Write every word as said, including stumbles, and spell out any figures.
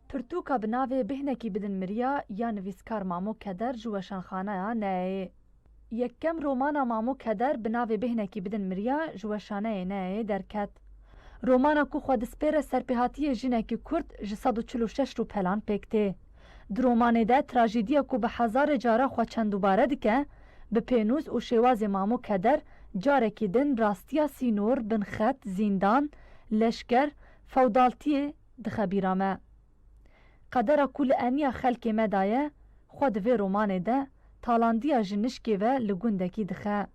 Pirtûka bi navê Bêhnekî Bidin Miriya ya nivîskar Mamo Keder ji weşanxaneya Neyeyê. Yekem romana Mamo Keder bi navê Bêhnekî Bidin Miriya ji weşaneyê Neyeyê derket. Romana ku xwe dispêre serpêhatiyê jinekî Kurd ji sed û çil û şeş rûpelan pêk tê. Di romanê de trajediya ku bi hezarê cara xwe çendûbare dike, bi pênûs û şêwazê Mamo Keder carekî din rastiya sînor, binxet, zîndan, leşker, fewdaltiyê dixe bîra me. Qedera ku li eniya xelkê me de ye, xwe di vê romanê de talandiya ji nişkê ve li gundekî dixe.